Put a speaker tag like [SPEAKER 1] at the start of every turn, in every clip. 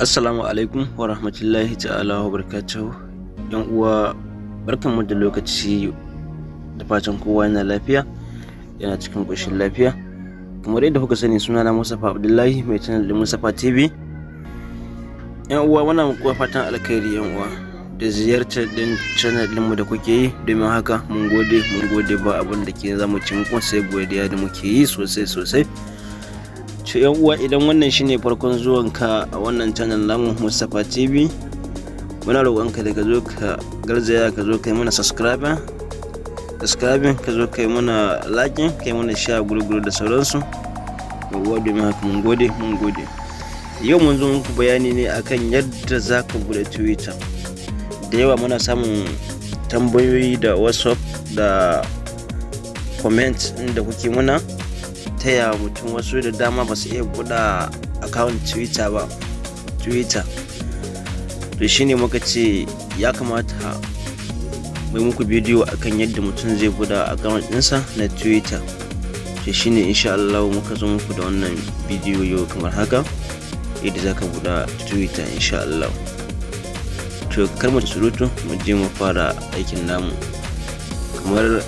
[SPEAKER 1] Assalamu alaikum wa rahmatullahi ta'ala wa barakatuhu. Yan uwa, barkanmu da lokaci, da fatan kowa yana lafiya, yana cikin ƙoshin lafiya. Kamar yadda kuka sani, sunana Mustapha Abdullahi, mai channel din Mustapha TV. Yan uwa, muna muku fatan alkhairi, yan uwa, da ziyartar din channel ɗinmu da kuke yi. Domin haka mun gode, mun gode, ba abin da ke zamu ci muku sai godiya da muke yi sosai sosai. To yan uwa, idan wannan shine farkon zuwanka a wannan channel namu Mustapha TV, muna roƙonka da ka zo ka garzaya ka zo ka yi mana subscribing, ka zo ka yi mana liking, ka yi mana share, gurguru da sauransu. Uwa, domin haka mun gode, mun gode. Yau mun zo muku bayani ne akan yadda za ka buɗe Twitter. Da yawa muna samun tambayoyi da WhatsApp da comment da kuke muna taya mutum, wasu da dama ba su iya buɗe account Twitter ba, Twitter. To shine muka ce ya kamata mai muku bidiyo akan yadda mutum zai buɗe account ɗinsa na Twitter. To shine insha Allah muka zo muku da wannan bidiyo yau kamar haka, yadda za ka buɗe Twitter insha Allah. To kar mu surutu, mu je mu fara aikin namu. Kamar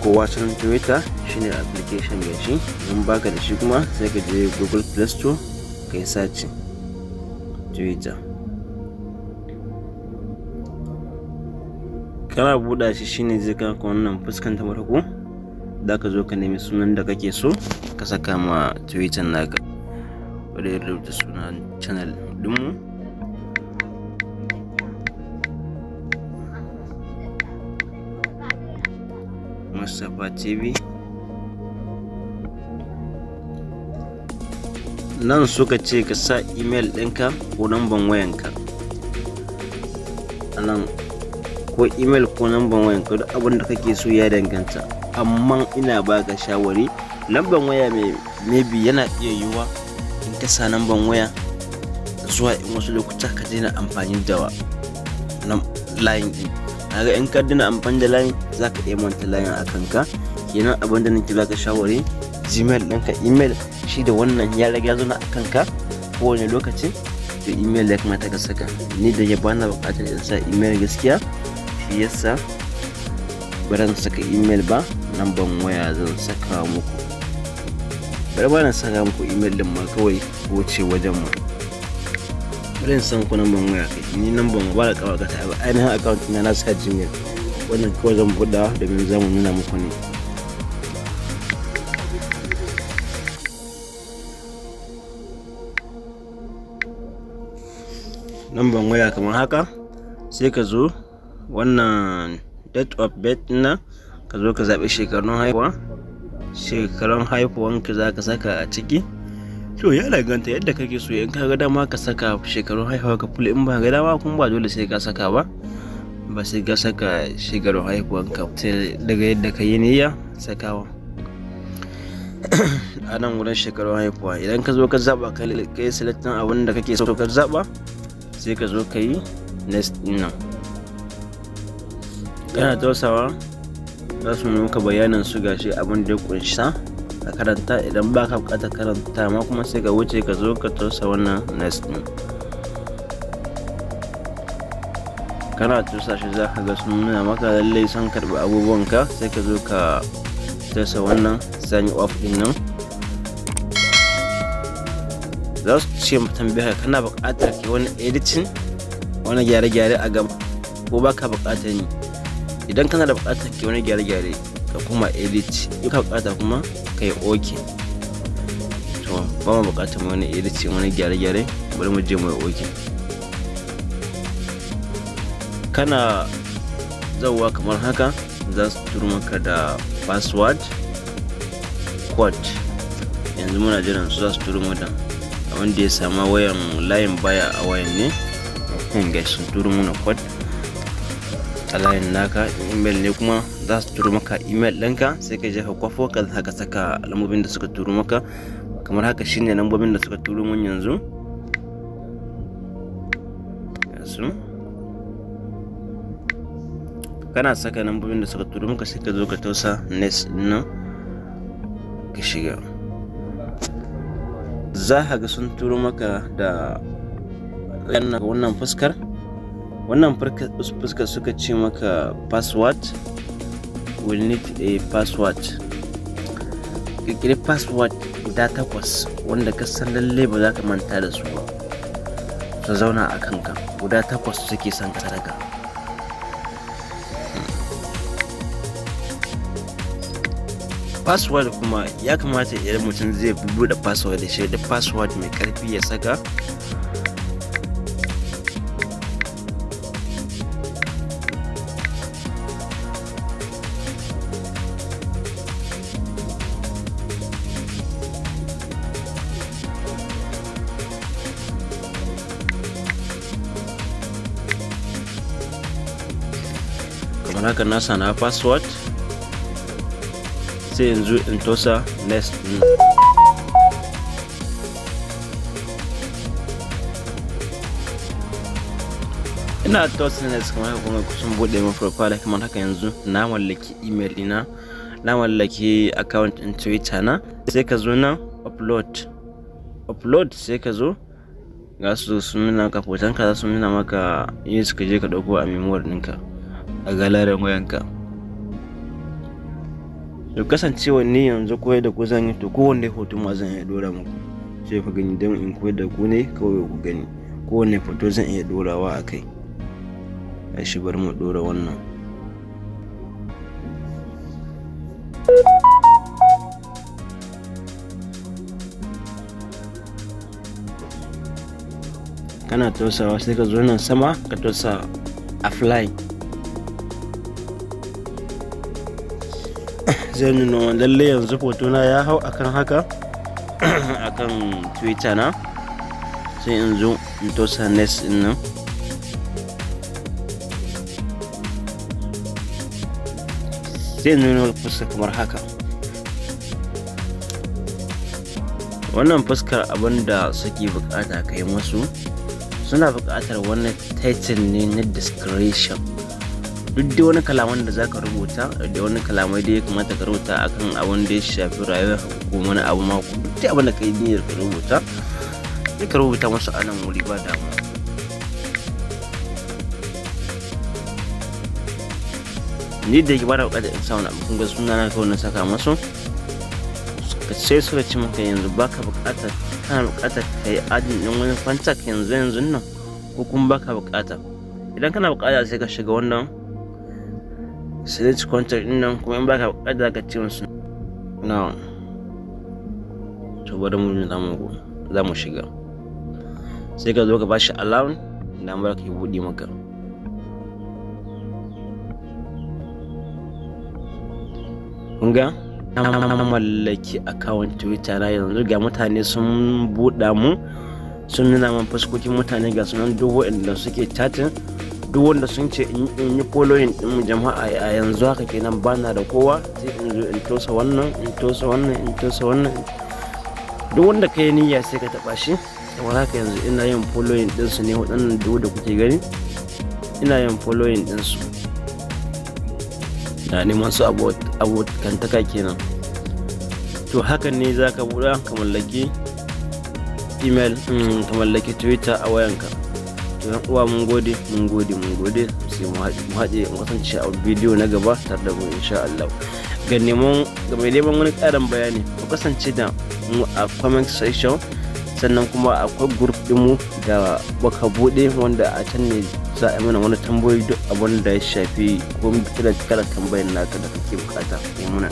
[SPEAKER 1] kowa san Twitter shine application mai shi, in baka da shi kuma sai ka je Google Play Store ka yi search Twitter. Kana buɗa shi, shine zai kai ka wannan fuskan ta farko. Za ka zo ka nemi sunan da kake so ka saka ma Twitter naka. Bari in rubuta sunan channel ɗinmu, Mustapha TV. Nan suka ce ka sa email ɗinka ko namban wayanka a nan, ko email ko namban wayanka, duk abin da kake so ya danganta. Amma ina baka shawari lamban waya mai, maybe yana iya yiwuwa in ka sa namban waya zuwa in wasu lokuta ka daina amfani da line din. Kaga in ka daina amfani da line, za ka iya manta line a kanka kenan. Abin da nake baka shawari, Gmail ɗinka, email shi da wannan ya riga zauna a kanka kowane lokaci, to email ya kamata ka saka. Ni da ya bana buƙatar in sa email gaskiya, shi yasa ba zan saka email ba, namban waya zan saka muku. Bari ba na saka muku email din ma kawai, wuce wajen mu. Bari in san ku namban waya kai. Ni namban ba da kawai ka ta ainihin account na, na sa Gmail. Wannan kawai zan buɗa domin za mu nuna muku ne. Namban waya kamar haka, sai ka zo wannan date of birth na, ka zo ka zaɓi shekarun haihuwa. Shekarun haihuwanka za ka saka a ciki. To ya danganta yadda kake so. In ka ga dama ka saka shekarun haihuwa ka full, in ba ga dama kuma ba dole sai ka saka ba, ba sai ka saka shekarun haihuwanka, sai daga yadda ka yi niyya sakawa a nan wurin shekarun haihuwa. Idan ka zo ka zaɓa, ka yi selecting abin da kake so ka zaɓa, sai ka zo ka yi next nan. Kana tausawa za su maka bayanin su, gashi abin da ya kunsa, ka karanta. Idan ba ka bukatar karanta ma kuma, sai ka wuce ka zo ka tausa wannan next din. Kana tusa shi, za ka ga sun nuna maka lallai sun karbi abubuwan ka. Sai ka zo ka tausa wannan sign up din nan. Za su ce tambaya, kana buƙatar kai wani editing, wani gyare-gyare a gaba, ko baka buƙatar yi? Idan kana da buƙatar kai wani gyare-gyare, ka kuma edit. In ka buƙata kuma, ka yi ok. To ba mu buƙatar wani editing, wani gyare-gyare, bari mu je mu yi ok. Kana zauwa kamar haka, za su turo maka da password code. Yanzu muna jiran su, za su turo mu da wanda ya sama wayan layin baya a wayan ne. Ga sun turo mana code a layin naka. Email ne kuma, za su turo maka email ɗinka, sai ka je ka kwafo ka ka saka lambobin da suka turo maka kamar haka. Shine lambobin da suka turo mun yanzu su. Kana saka lambobin da suka turo maka, sai ka zo ka tausa next nan ka shiga. Za ka ga sun turo maka da wannan fuskar. Wannan fuskar suka ce maka password, will need a password. Ƙirƙiri password guda 8 wanda ka san lalle ba za ka manta da su ba, su zauna a kanka. Guda 8 suke son ka saka. Password kuma ya kamata idan mutum zai buɗe password da shi da password mai ƙarfi ya saka. Kamar haka na sana password, sai yanzu in tosa next din. Ina tosa next kamar haka, kuma kusan bude min profile kamar haka. Yanzu na mallaki email dina, na mallaki account din Twitter na. Sai ka zo nan upload, sai ka zo ga su sun nuna maka hoton ka, za su nuna maka yin suka je ka dauko a memory ɗinka a galerin wayanka. To kasancewa ni yanzu koyar da ku zan yi, to kowanne hoto ma zan iya dora muku sai ku gani, don in koyar da ku ne kawai ku gani. Kowanne hoto zan iya dorawa a kai. Gashi bari mu dora wannan. Kana tosawa sai ka zo nan sama ka tosa apply. Zai nuna lalle yanzu hotona ya hau akan haka akan Twitter na. Sai in zo in tosa next din nan. Sai nuna fuska kamar haka. Wannan fuskar abinda suke bukata kai musu, suna bukatar wani title ne na description. Duk dai wani kalaman da zaka rubuta, da wani kalamai da ya kamata ka rubuta akan abin da ya shafi rayuwar ko wani abu ma, duk dai abin da kai niyyar ka rubuta, sai ka rubuta musu a nan wuri ba damuwa. Ni da yake ba da bukatar in sa wani abu, kun ga suna na kawai na saka musu. Sai suka ce maka yanzu baka bukatar, kana bukatar ka yi adin ɗin wani contact yanzu yanzu nan, ko kuma baka bukata. Idan kana bukata sai ka shiga wannan select contact din nan, kuma in baka bukata ka ce musu na. To bari mu za mu shiga. Sai ka zo ka bashi allow, damar ka buɗe maka. Kun ga na mallaki account Twitter na yanzu. Ga mutane sun buɗa mu, sun nuna man fuskokin mutane, ga sunan duk waɗanda suke chatting, duk wanda sun ce in yi following din jama'a. A yanzu haka kenan bana da kowa, sai in zo in tosa wannan, in tosa wannan, in tosa wannan. Duk wanda ka yi niyya sai ka taɓa shi. Kamar haka yanzu ina yin following din su ne waɗannan duk da kuke gani, ina yin following din su, na neman su abokantaka kenan. To hakan ne za ka buɗa ka mallaki email, ka mallaki Twitter a wayanka. To yan uwa, mun gode, mun gode, mun gode. Sai mu haɗe mu kasance a bidiyo na gaba tare da mu insha Allah. Ga neman ga mai neman wani ƙarin bayani, ku kasance da mu a comment section. Sannan kuma akwai group ɗinmu da muka buɗe, wanda a can ne za a yi mana wani tambayoyi, duk abin da ya shafi ko kalar tambayar naka da kake bukata yi muna,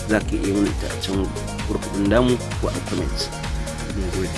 [SPEAKER 1] za ka iya mana ita a can group ɗin damu ko a comment. Mun gode.